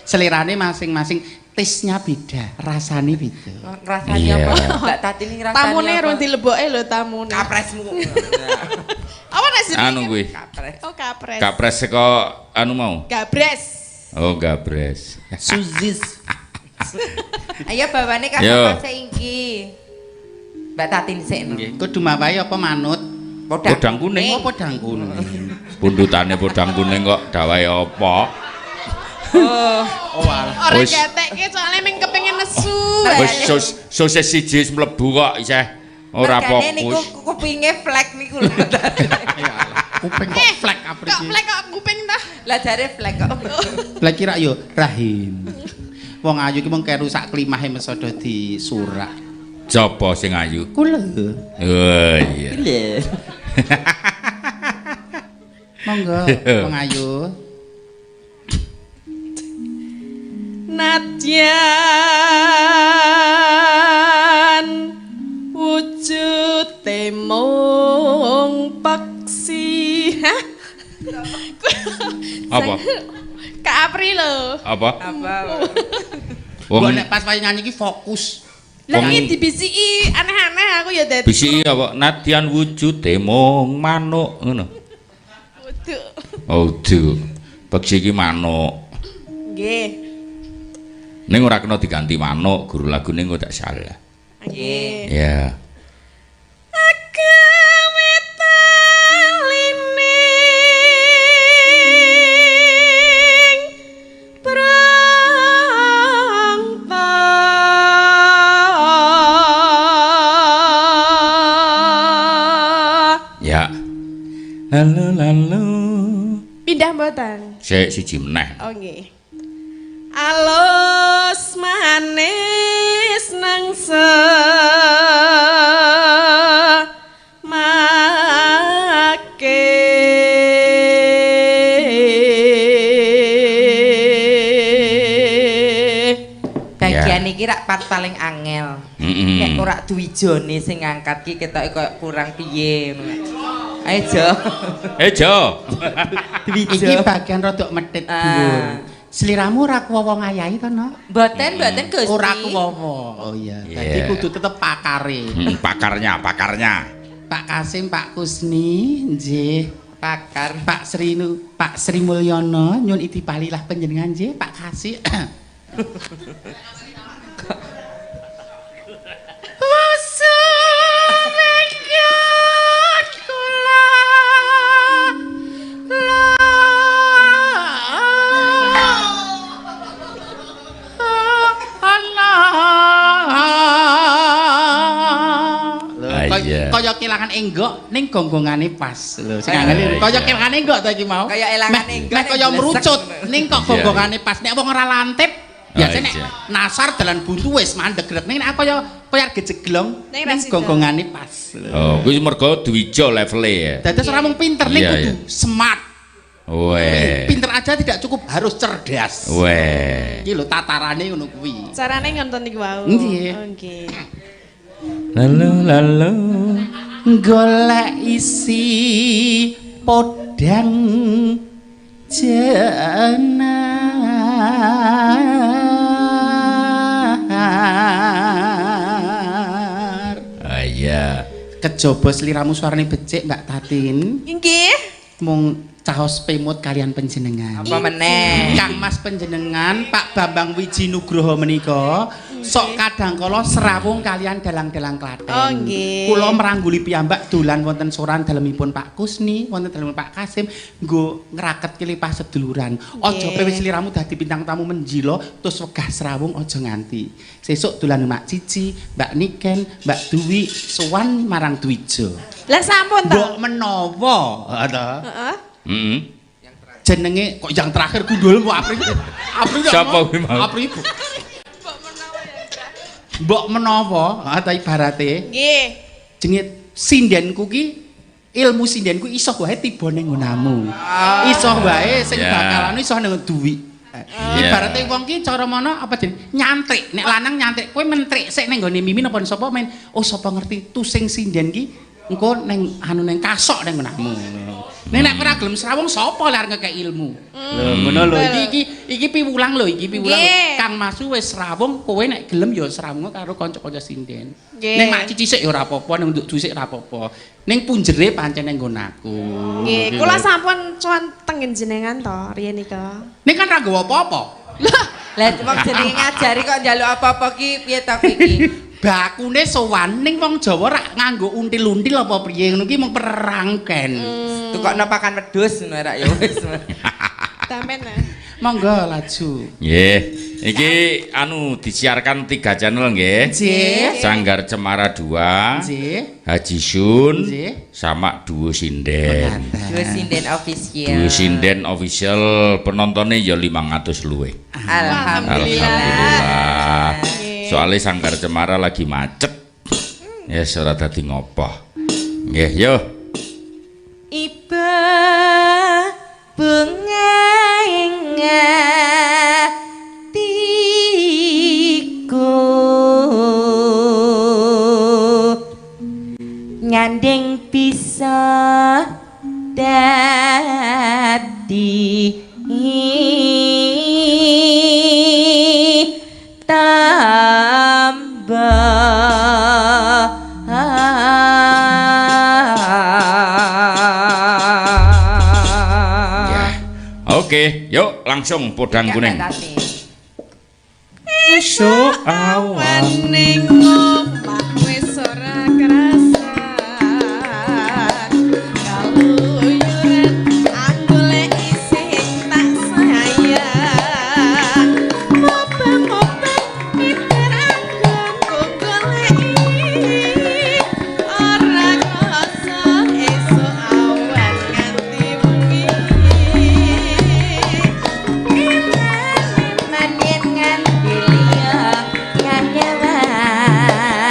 Selerane masing-masing, taste-nya beda, rasane beda. Rasane apa? Mbak Tatin iki rasane. Tamune rung dileboke lho tamune. Kapresmu. Apa nek jenenge? Anu kuwi. Kapres. Oh, kapres. Kapres saka anu mau. Gabres. Oh, gabres. Suzis. Ayo bawane kasih iki. Mbak Tatin sik. Nggih, kudu mawahi apa manut? Podang kuning. Oh, podang kuning. Pundutane podang kuning kok dawahe apa? Oh, oh alah. Ora gatekke soalnya ming kepengin nesu. Wis sosis siji wis mlebu kok isih ora fokus. Niku kupinge flek niku lho. Kuping kok flek apri iki. Kok flek kok kuping ta? Lah jare flek kok. Lah kira yo rahim. Wong ayu iki mung keru sak klimahe mesada disurak. Sapa sing ayu? Kula. Oh iya. Lho. Monggo wong ayu. Nadyan wujute mung peksi. Hah? Apa? Kak Apri lho. Apa? Apa? Wong nek pas wae nyanyi iki fokus. Lah iki dibisiki aneh-aneh aku ya dadi. Bisiki apa? Nadyan wujute mung manuk ngono. Udu. Oh, udu. Peksi iki manuk. Nggih. Ning ora kena diganti manuk, guru lagune engko tak salah. Nggih. Ya. Ya. Halo lalu. Pindah mboten? Sik siji meneh. Oh nggih. Alus manis nang semake. Bagian iki rak part paling angel. Nek ora Dwijone sing ngangkat ki ketoke koyo kurang piye ngono. Ayo Jo. Eh Jo. Iki bagian rodok medhit dhuwur. Sliramu ora kuwowo ngayahi to, Nok? Mboten, mboten Gusti. Ora kuwowo. Oh iya, dadi kudu tetep pakare. Pakarnya, pakarnya. Pak Kasim, Pak Kusni, nggih. Pakar. Pak Srinu, Pak Sri Mulyono, nyun itipalilah panjenengan nggih, Pak Kasih. Kaya kelangan enggok ning gonggongane pas lho. Sing angel kaya kelangan enggok to iki mau. Kaya elangan enggok. Meh kaya merucut ning kok gonggongane pas. Nek wong ora lantip biasane nek nasar dalan buntu wis mandeg rek ning nek kaya kaya gejeglong ning gonggongane pas lho. Oh, kuwi mergo Dwijo levele ya. Dados ora mung pinter ning kudu smart. Weh. Pinter aja tidak cukup, harus cerdas. Weh. Iki lho tatarane ngono kuwi. Carane ngonten niku wau. Nggih. Nggih. Lalu lalu golek isi podang jenar. Ah iya. Kejaba sliramu suarane becik Mbak Tatin. Nggih. Mung caos pemut kalian panjenengan. Apa meneh? Kang Mas panjenengan Pak Bambang Wiji Nugroho menika sok kadang kala serawung kalian dalang-dalang Klaten. Oh nggih. Kula merangguli piyambak dolan wonten soran dalemipun Pak Kusni, wonten dalemipun Pak Kasim nggo ngraket kilipah seduluran. Aja pewe sliramu dadi bintang tamu menjila terus wegah serawung aja nganti. Sesuk dolan Mak Cici, Mbak Niken, Mbak Dwi sowan marang Dwijo. Lah sampun to. Mbok menawa, heeh. Heeh. Heeh. Jenenge kok yang terakhir gundul kok Apri. Apri sapa kuwi mau? Apri. Mbok menawa yang terakhir. Mbok menawa, ha ta ibarate. Nggih. Jenenge sindenku ki ilmu sindenku iso wae tiba ning nggonamu. Iso wae sing bakalan iso ning duwi. Ibarate wong ki cara mono apa jenenge? Nyantrik. Nek lanang nyantrik, kowe mentrik sik ning nggone Mimin apa sapa men oh sapa ngerti tu sing sinden ki engko ning anu ning kasok ning nggonamu. Nek nek ora gelem srawung sapa lar ngekek ilmu. Lho ngono lho iki iki piwulang lho iki piwulang. Kang Masu wis srawung kowe nek gelem ya srawung karo kanca-kanca sinden. Ning Mak Cici sik ya ora apa-apa ning nduk sik ora apa-apa. Ning punjere pancen ning nggon aku. Nggih, kula sampun cuan teng jenengan to riyen nika. Ning kan ra nggawa apa-apa. Lah wong jenenge ngajari kok njaluk apa-apa ki piye to iki? Bakune sowan ning wong Jawa rak nganggo until-until apa priye ngono ki mung perangken. Tukokno pakan wedhus ngono rak ya wis. Tamen. Monggo laju. Nggih. Iki anu disiarkan 3 channel nggih. Nggih. Sanggar Cemara 2. Nggih. Haji Sun. Nggih. Sama Duo Sinden. Duo Sinden Official. Duo Sinden Official penontonnya ya 500 luwih. Alhamdulillah. Soalnya Sanggar Cemara lagi macet. Ya ora dadi ngopoh. Nggih, yo. Iba bunga ing atiku nyanding bisa dadi tambah. Ya. Oke, yuk langsung podang kuning. Esuk awan ning omah wis ora krasan. Kaluyuran anggoleki sing tak sayang. Mobe-mobe pinter anggonku goleki. Ora krasa esuk awan nganti wengi. Manin nganti liya kanyawan.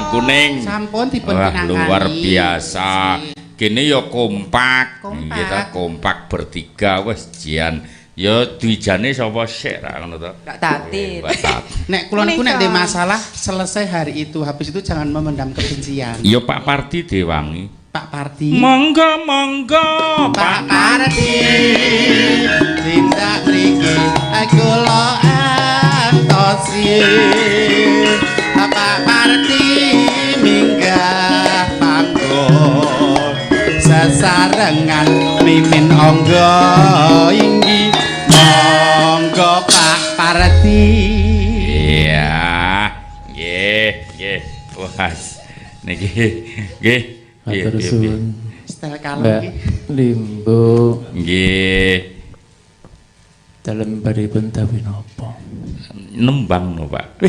Kuning. Sampun dipun pinangkani. Luar biasa. Kene ya kompak. Kita kompak bertiga wis jian. Ya dwijane sapa sik ra ngono to? Mbak Tatin. Nek kula niku nek ndek masalah selesai hari itu, habis itu jangan memendam kebencian. Ya Pak Parti diwangi. Pak Parti. Monggo monggo Pak Parti. Tindak mriki kula antosi. Pak Parti minggah panggung sesarengan mimin angga inggih monggo Pak Parti. Iya, nggih, nggih. Wah, niki nggih. Matur suwun. Setel kalem iki. Limbo. Nggih. Dalem badhe dawuh napa? Nembang no Pak.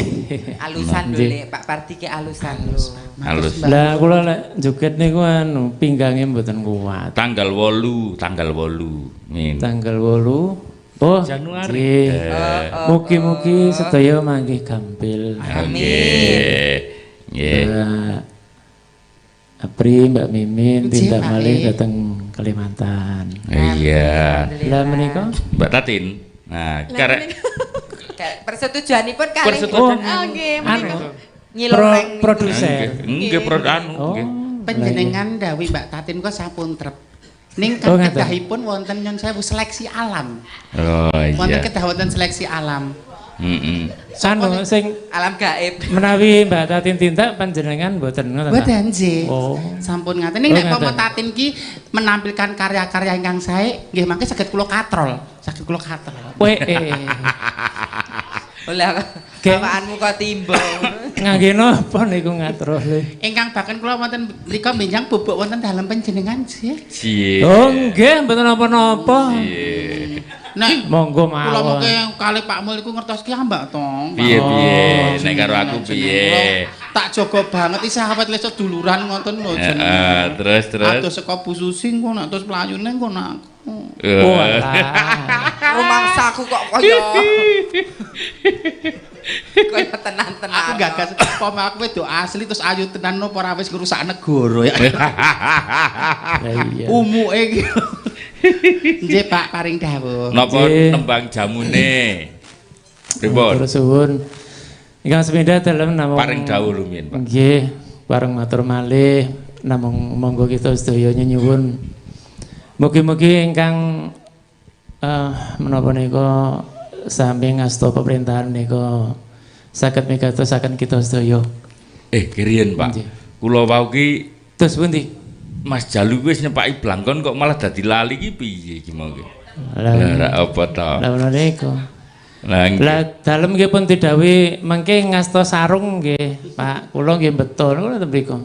Alusan lho Lek, Pak Parti ki alusan lho. Alus. Lah kula lek joget niku anu pinggange mboten kuat. Tanggal 8, tanggal 8. Min. Tanggal 8. Oh, Januari. Mugi-mugi sedaya manggih gampil. Amin. Nggih. Apri, Mbak Mimin tindak malih dateng Kalimantan. Iya. Lah menika Mbak Tatin. Nah, karek persetujuanipun kalih. Persetujuan. Oh nggih, menika nyiloreng produser. Nggih, anu nggih. Panjenengan dawuh Mbak Tatin kok sampun trep. Ning kedahipun wonten nyun sewu seleksi alam. Oh iya. Wonten kedah wonten seleksi alam. Heeh. Anu sing alam gaib. Menawi Mbak Tatin tindak panjenengan mboten ngoten ta? Mboten nggih. Oh. Sampun ngaten ning nek pomo Tatin ki menampilkan karya-karya ingkang sae nggih mangke saged kula katrol, saged kula katrol. Kowe Lah bawaanmu kok timbo. Ngangge napa niku ngatrole? Ingkang bahkan kula wonten mriku benjang bubuk wonten dalem panjenengan nggih. Oh nggih mboten napa-napa. Nek monggo mawon. Kula mengke kalih Pak Mul iku ngertos ki ambak to. Piye-piye nek karo aku piye? Tak jaga banget isih awet les seduluran ngoten lho jenenge. Heeh, terus terus. Adoh saka Bu Susi engko nek terus mlayune engko nak aku. Oh alah. Rumangsaku kok kaya kaya tenan-tenan. Aku gagas pomo aku wedok asli terus ayu tenan napa ora wis ngrusak negara ya. Lah iya. Umuke iki. Nggih Pak paring dawuh. Napa nembang jamune? Pripun? Matur suwun. Ingkang sepindah dalem namung paring dawuh rumiyin Pak. Nggih, bareng matur malih namung monggo kita sedaya nyuwun. Mugi-mugi ingkang menapa nika sami ngasta pemerintahan nika saged migatosaken kita sedaya. Kiriyen Pak. Kula wau ki terus pundi? Mas Jalu wis nyepaki blangkon kok malah dadi lali ki piye iki mau ki? Lah apa ta? Lah ngono niku. Lah dalem nggih pun didhawuhi mengke ngasta sarung nggih, Pak. Kula nggih beto niku ten mriku.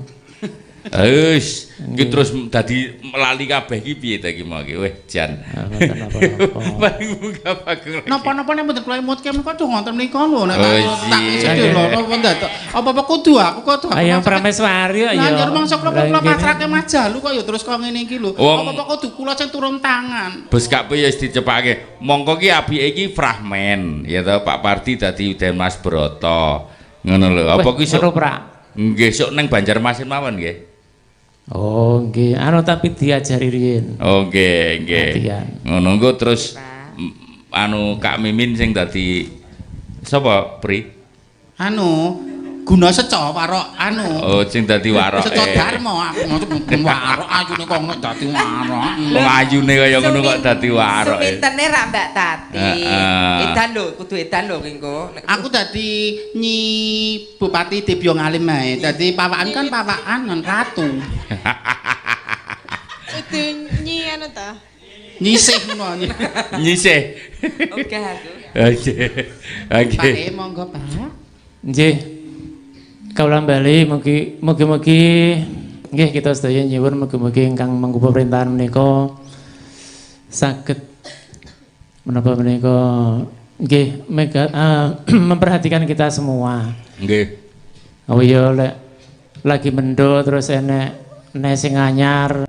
Wis, iki terus dadi lali kabeh iki piye ta iki mau iki? Weh, jan. Mboten napa-napa. Paling munggah panggung lagi. Napa-napa nek mboten kula emutke menika duh ngoten menika lho nek tak iya. lho napa ndadak apa-apa kudu aku kudu aku. Ayo Prameswari kok Lah ya. ya rumangsa kula kula pasrahke Mas Jalu kok ya terus kok ngene iki lho. Apa-apa kudu kula sing turun tangan. Bos kabeh ya wis dicepake. Mongko ki apike iki fragmen ya to Pak Pardi dadi Den Mas Broto. Ngono lho. Apa ki sok nggih sok ning Banjarmasin mawon nggih. Oh nggih, anu tapi diajari riyin. Oh nggih, nggih. Ngono engko terus anu Kak Mimin sing dadi sapa, Pri? Anu Guna Seco warok anu. Oh sing dadi warok. Seco Darma aku ngono warok ayune kok ngono dadi warok. Wong ayune kaya ngono kok dadi warok. Sumintene ra Mbak Tati. Edan lho, kudu edan lho engko. Aku dadi Nyi Bupati Debyo Ngalim ae. Dadi pawakan kan pawakan non ratu. Kudu nyi anu ta. Nyisih ngono. Nyisih. Oke aku. Oke. Oke. Pak monggo Pak. Nggih. Kawula bali mugi mugi-mugi nggih kita sedaya nyuwun mugi-mugi ingkang mangku pemerintahan menika saged menapa menika nggih memperhatikan kita semua. Nggih. Oh iya lek lagi mendo terus enek nek sing anyar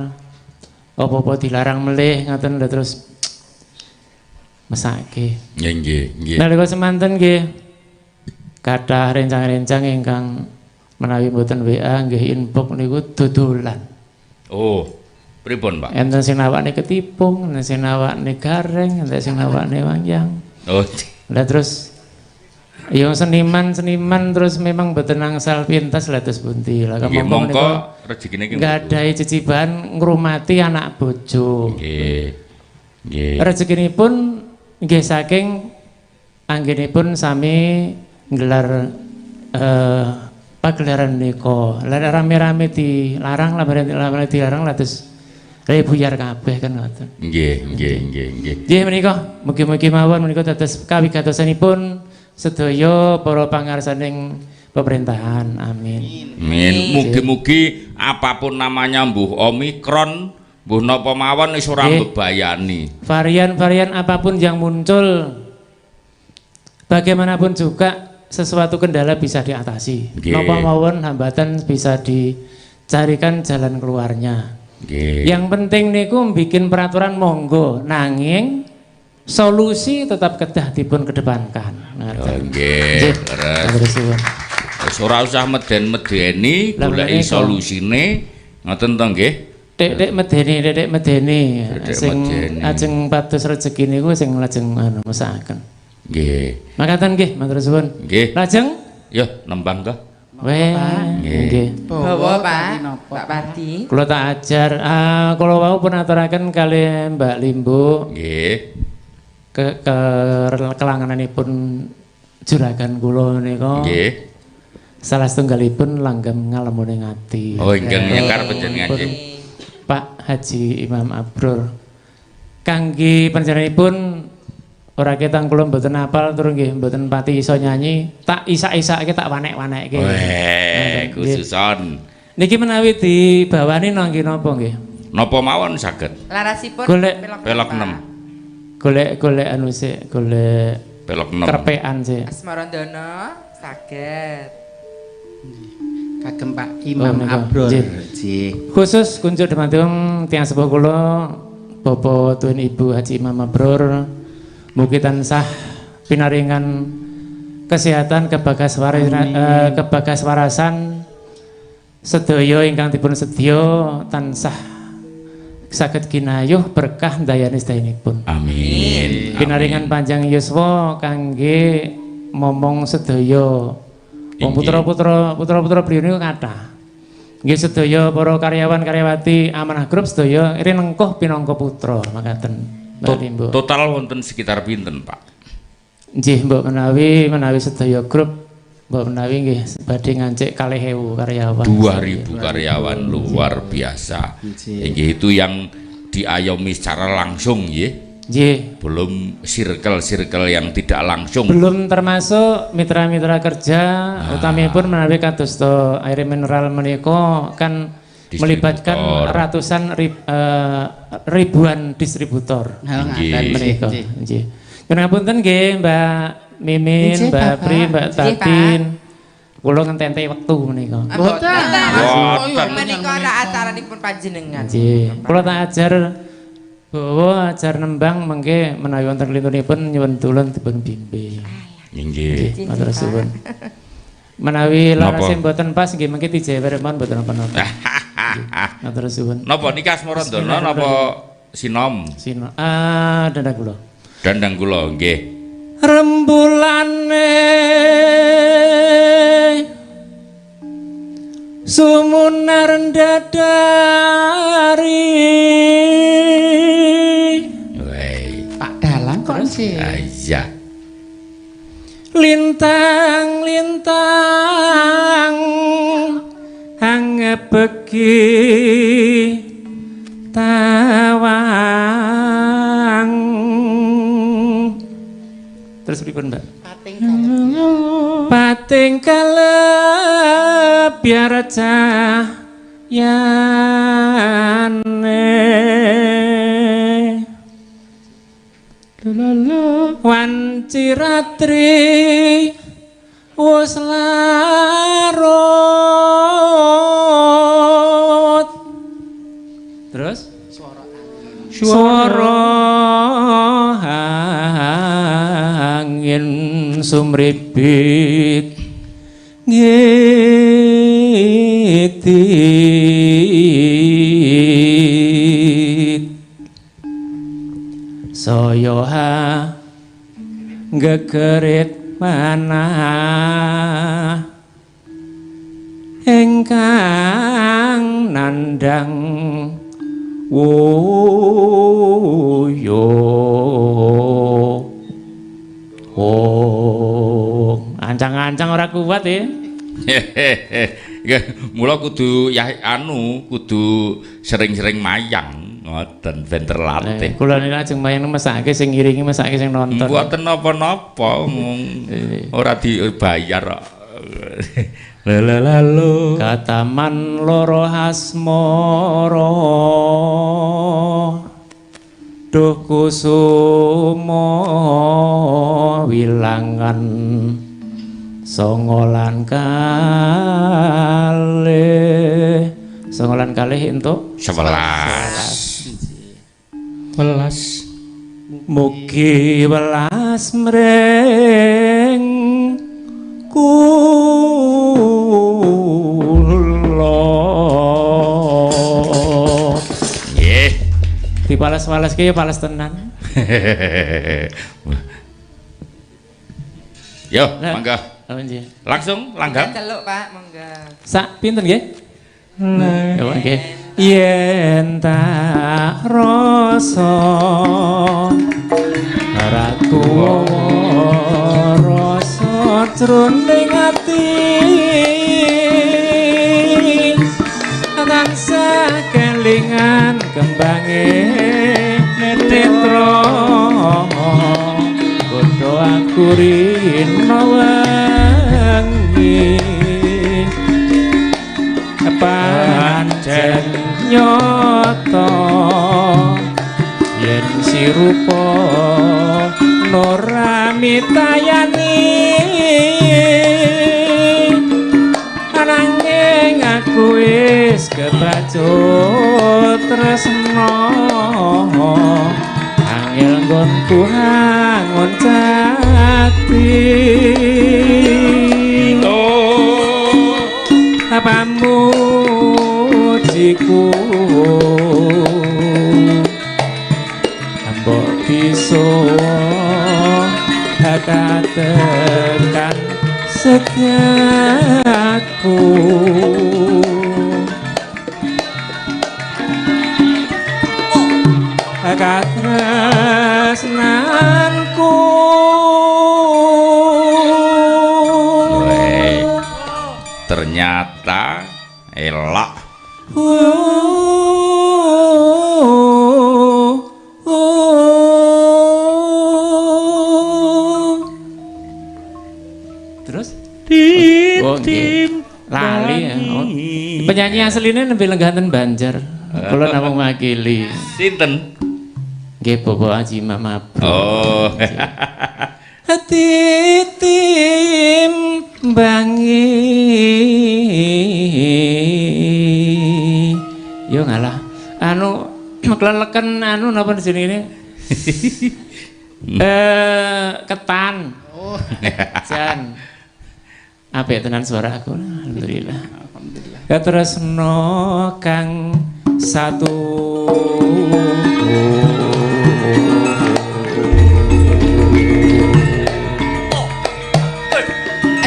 apa-apa dilarang melih ngoten lho terus mesake. Nggih nggih nggih. Nalika semanten nggih kathah rencang-rencang ingkang menawi mboten WA nggih inbox niku dodolan. Oh, pripun, Pak? Enten sing nawakne ketipung, enten sing nawakne gareng, enten sing nawakne wayang. Oh. Lah terus yang seniman-seniman terus memang mboten angsal pintas lah terus pundi. Lah mongko rezekine iki nggadahi ciciban ngrumati anak bojo. Nggih. Nggih. Rezekinipun nggih saking anggenipun sami nggelar pagelaran nika. Lah rame-rame dilarang, rame-rame dilarang lah terus buyar kabeh kan ngoten. Nggih, nggih, nggih, nggih. Nggih menika mugi-mugi mawon menika dados kawigatosanipun sedaya para pangarsaning pemerintahan. Amin. Amin. Mugi-mugi apapun namanya mbuh Omikron, mbuh napa mawon wis ora mbebayani. Varian-varian apapun yang muncul bagaimanapun juga sesuatu kendala bisa diatasi. Napa mawon hambatan bisa dicarikan jalan keluarnya. Yang penting niku bikin peraturan monggo, nanging solusi tetap kedah dipun kedepankan. Nggih, terus. Wis ora usah meden-medeni, goleki solusine, ngoten to nggih. Dek-dek medeni, dek-dek medeni. Sing ajeng pados rejeki niku sing lajeng anu mesakaken. Nggih. Makaten nggih, matur suwun. Nggih. Lajeng? Yo nembang to. Weh, nggih. Bawa Pak, Pak Pardi. Kula tak ajar, kula wau pun aturaken kalih Mbak Limbo. Nggih. Kelangananipun juragan kula menika. Nggih. Salah setunggalipun langgam ngalemune ati. Oh, ingkang nyekar panjenengan nggih. Pak Haji Imam Abror. Kangge panjenenganipun ora ketang kula mboten apal tur nggih mboten pati iso nyanyi, tak isak-isake tak wanek-wanekke. Weh, khususon. Niki menawi dibawani nangge napa nggih? Napa mawon saged? Larasipun golek pelok 6. Golek-golek anu sik, golek pelok 6. Kerpekan sik. Asmarandana saged. Kagem Pak Imam Abror. Nggih. Khusus kunjuk dumateng tiyang sepuh kula Bapak Tuan Ibu Haji Imam Abror. Mugi tansah pinaringan kesehatan kebagaswarasan sedaya ingkang dipun sedya tansah saged ginayuh berkah ndayani sedayanipun. Amin. Pinaringan panjang yuswa kangge momong sedaya. Wong putra-putra putra-putra beliau niku kathah. Nggih sedaya para karyawan-karyawati Amanah Group sedaya rinengkuh pinangka putra makaten. Total wonten sekitar pinten, Pak? Nggih, mbok menawi sedaya grup mbok menawi nggih badhe ngancik 2.000 karyawan. 2.000 karyawan luar biasa. Nggih, itu yang diayomi secara langsung nggih. Nggih. Belum circle-circle yang tidak langsung. Belum termasuk mitra-mitra kerja, utamipun menawi kados to air mineral menika kan Melibatkan ratusan ribuan distributor. Nggih. Menika. Nggih. Ngapunten nggih Mbak Mimin, Mbak Pri, Mbak Tatin. Kula ngenteni wektu menika. Mboten. Mboten. Menika ora acaranipun panjenengan. Nggih. Kula tak ajar bawa ajar nembang mengke menawi wonten klintunipun nyuwun tulung dipun bimbing. Nggih. Matur suwun. Menawi larase mboten pas nggih mengke dijewer mawon mboten napa-napa. Matur suwun. Napa niki Asmarandana napa Sinom? Sinom. Dandang kula. Dandang kula nggih. Rembulane sumunar dadari. Pak Dalang kok sih. Iya. Lintang-lintang angebegi tawang. Terus pripun, Mbak? Pating kaleb. Pating kaleb biar cahyane. Wanci ratri wis larut. Terus suara angin sumribit ngiti. Saya gegerit manah ingkang nandang wuyo. Oh, ancang-ancang ora kuat ya. Mula kudu ya anu kudu sering-sering mayang. Ngoten ben terlatih. Kula niki lajeng mayang mesake sing ngiringi, mesake sing nonton. Mboten napa-napa, ora dibayar kok. Lalu Kataman loro asmara duh kusuma wilangan songolan kalih. Songolan kalih entuk 11. Welas mugi welas mring kula. Nggih. Dipales-waleske ya pales tenan. Yo, mangga. Oh, nggih. Langsung langgam. Celuk, Pak, monggo. Sak pinten nggih? Ya, nggih. Yen tak rasa ora kuwa rasa jroning ati tansah kelingan kembange netra godho aku rina wengi pancen nyata yen sirupa ora mitayani ananging aku wis kebacut tresna angel nggonku hangun jati pamujiku mbok bisa katekan setiaku katresnanku. Ternyata elak. Terus? Oh, lali ya. Oh. Penyanyi asline nembe lenggahan Banjar. Kula namung makili. Sinten? Nggih Bapak Haji Imam Abro. Oh. Titimbangi. Yo ngalah. Anu kleleken anu napa jenenge? Ketan. Oh. Jan. Apik tenan suara aku, alhamdulillah. Alhamdulillah. Ya tresno kang satu.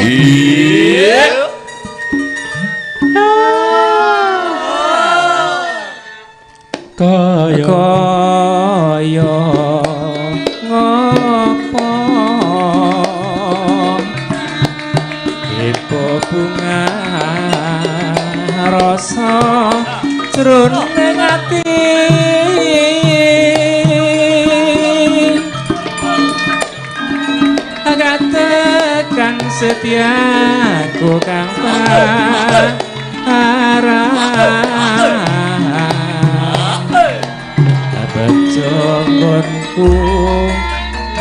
Iya. Kaya kaya ngopo ipo bunga rasa jroning ati katekan setiaku kang parah bejo nggonku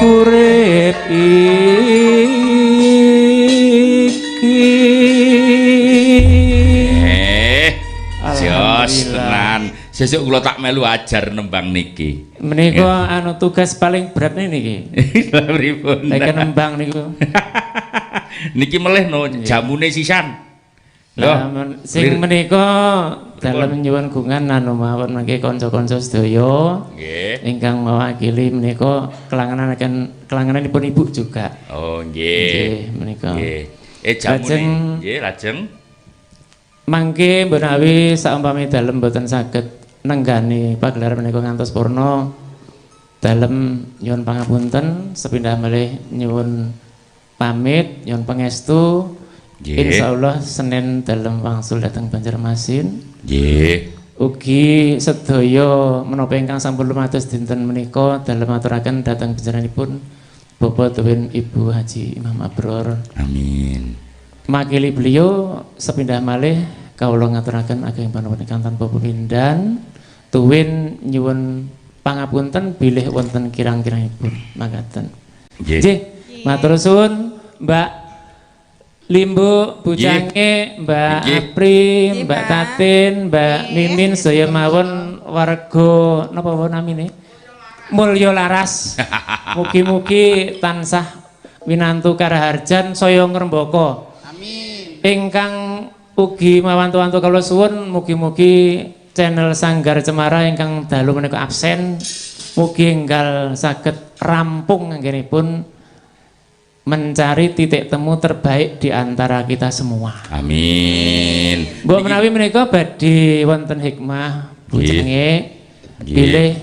urip iki. Jos tenan. Sesuk kula tak melu ajar nembang niki. Menika anu tugas paling berat niki. Lha pripun? Nek nembang niku. Niki melih no jamune sisan. Lah sing menika dalem nyuwun gungan anu mawon mangke kanca-kanca sedaya nggih ingkang mewakili menika kelangenan kelangenanipun ibu juga. Oh nggih. Nggih menika. Nggih. Jamune nggih lajeng mangke menawi saumpami dalem boten saged nenggani pagelaran menika ngantos purna dalem nyuwun pangapunten sepindah malih nyuwun pamit nyuwun pangestu. Insyaallah Senin dalem wangsul dateng Banjarmasin. Nggih. Ugi sedaya menapa ingkang sampun lumados dinten menika dalem aturaken dhateng panjenenganipun Bapak tuwin Ibu Haji Imam Abror. Amin. Makili beliau sepindah malih kawula ngaturaken ageng panuwun ingkang tanpa pepindhan tuwin nyuwun pangapunten bilih wonten kirang-kirangipun makaten. Nggih. Matur suwun Mbak Limbu, Bucange, Mbak Apri, Mbak Tatin, Mbak Mimin, sedaya mawon warga napa wae namine? Mulya Laras. Mugi-mugi tansah winantu karaharjan saya ngrembaka. Amin. Ingkang ugi mawantu-wantu kawula suwun mugi-mugi channel Sanggar Cemara ingkang dalu menika absen mugi enggal saged rampung anggenipun mencari titik temu terbaik di antara kita semua. Amin. Mbok menawi menika badhe wonten hikmah bucenge bilih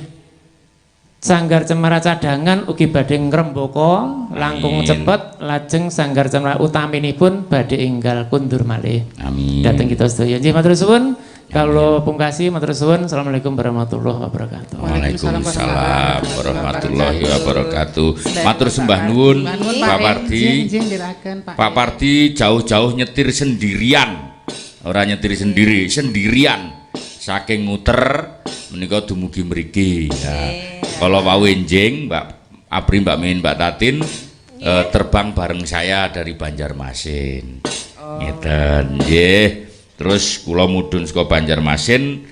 Sanggar Cemara cadangan ugi badhe ngrembaka langkung cepet lajeng Sanggar Cemara utaminipun badhe enggal kundur malih. Amin. Dhateng kita sedaya. Nggih matur suwun. Kawula pungkasi matur suwun. Assalamualaikum warahmatullahi wabarakatuh. Waalaikumsalam warahmatullahi wabarakatuh. Matur sembah nuwun Pak Pardi. Pak Pardi jauh-jauh nyetir sendirian. Ora nyetir sendiri, sendirian. Saking muter menika dumugi mriki. Ya. Kalau wau enjing Mbak Apri, Mbak Mimin, Mbak Tatin terbang bareng saya dari Banjarmasin. Ngeten nggih. Terus kula mudhun saka Banjarmasin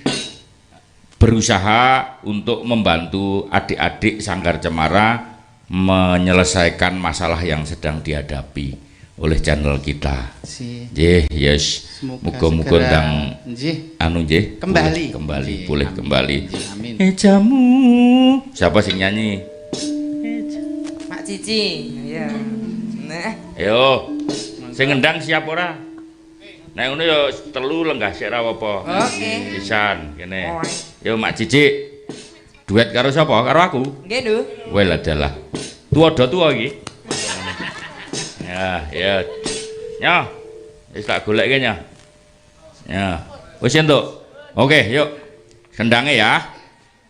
berusaha untuk membantu adik-adik Sanggar Cemara menyelesaikan masalah yang sedang dihadapi oleh channel kita. Nggih, yes. Muga-muga ndang anu nggih kembali pulih kembali. Jamu. Siapa sing nyanyi? Mak Cici. Iya. Nah. Ayo. Sing ngendang siap ora? Nek ngono ya telu lenggah sik ra apa. Oke. Pisan kene. Yo Mak Cici. Duet karo sapa? Karo aku. Nggih, Ndu. Wel adalah. Tuwa do tuwa iki. Ya, ya. Nyo. Wis tak golekke nyo. Ya. Wis entuk. Oke, yuk. Sendange ya.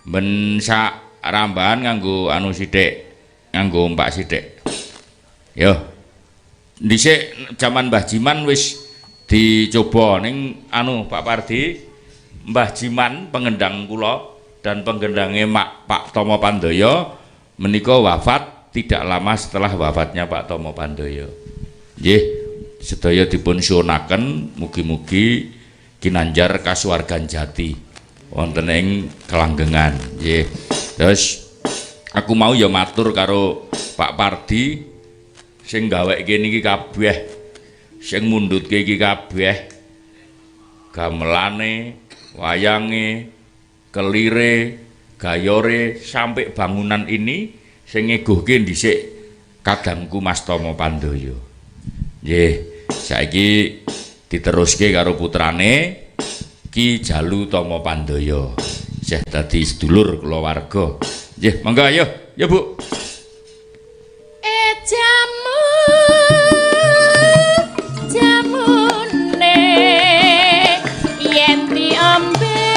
Ben sak rambahan nganggo anu sithik, nganggo ompak sithik. Yo. Dhisik jaman Mbah Jiman wis Dicoba ning anu Pak Pardi, Mbah Jiman pengendang kula dan penggendange Pak Tomo Pandoyo menika wafat tidak lama setelah wafatnya Pak Tomo Pandoyo. Nggih, sedaya dipun suwunaken mugi-mugi kinanjar kasuwargan jati wonten ing kelanggengan. Nggih. Terus aku mau ya matur karo Pak Pardi sing gaweke niki kabeh, sing mundhutke iki kabeh, gamelane, wayange, kelire, gayore sampai bangunan ini sing ngeguhke dhisik kadangku Mas Tomo Pandoyo. Nggih, saiki diteruske karo putrane Ki Jalu Tomo Pandoyo. Isih dadi sedulur kulawarga. Nggih, monggo ayo. Ya, Bu. Jamu jamune yen diombe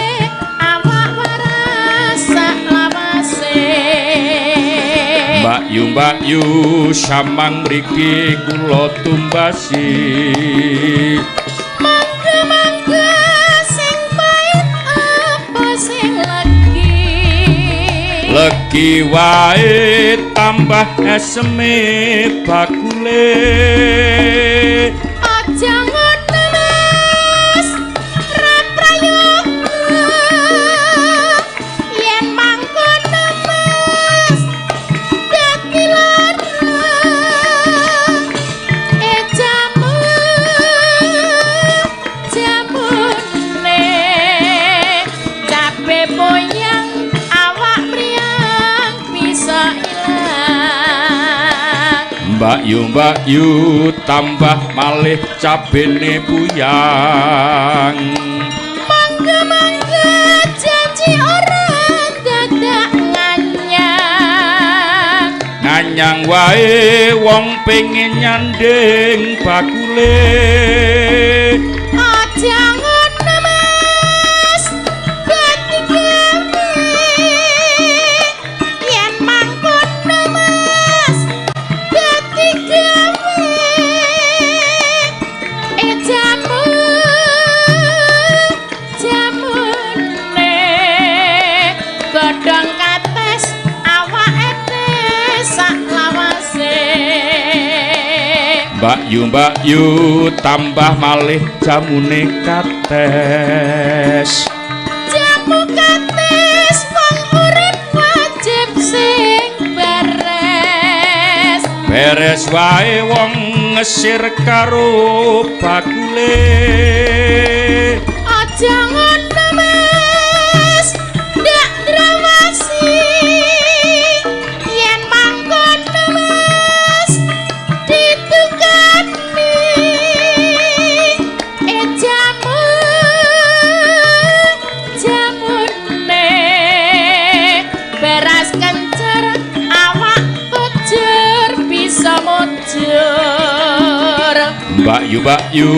awak waras sak lawase. Mbak Yu, Mbak Yu samang mriki kula tumbasi. Mangga mangga sing pait apa sing legi? Legi wae tambah eseme bakule. Aja ngono Mas, ra prayoga. Yen mangkono Mas dadi lara. Jamu jamune cabe poyang awak mriyang bisa ilang. Mbak Yu, Mbak Yu tambah malih cabene puyang. Mangga mangga janji ora dadak nganyang. Nganyang wae wong pengen nyanding bakule. Aja ngono Mas, dadi gawe. Yen mangkono Mas dadi gawe. Jamu jamune godhong kates awake sak lawase. Mbak Yu, Mbak Yu tambah malih jamune kates. Jamu kates wong urip wajib sing beres. Beres wae wong ngesir karo bakule. Aja ngono Mas, ndak ndrawasi. Yen mangkono Mas ditukani. Jamu jamune beras kencur awak kujur bisa mujur. Mbak Yu, Mbak Yu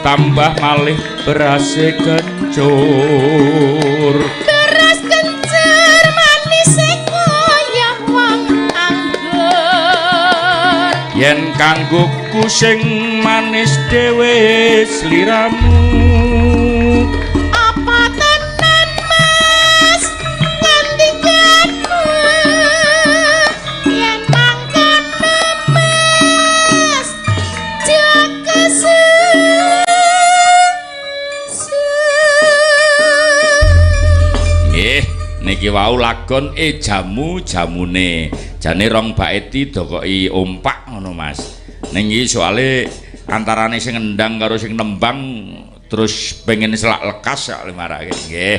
tambah malih berase kencur. Beras kencur manis kaya wong anggur. Yen kanggoku sing manis dhewe sliramu. Apa tenan Mas ngandikanmu? Yen mangkono Mas jaga Nggih, niki wau lagon jamu jamune. Jane rong baeti dokoki ompak ngono Mas. Ning iki soale antarane sing ngendang karo sing nembang terus pengen selak lekas sak marake nggih.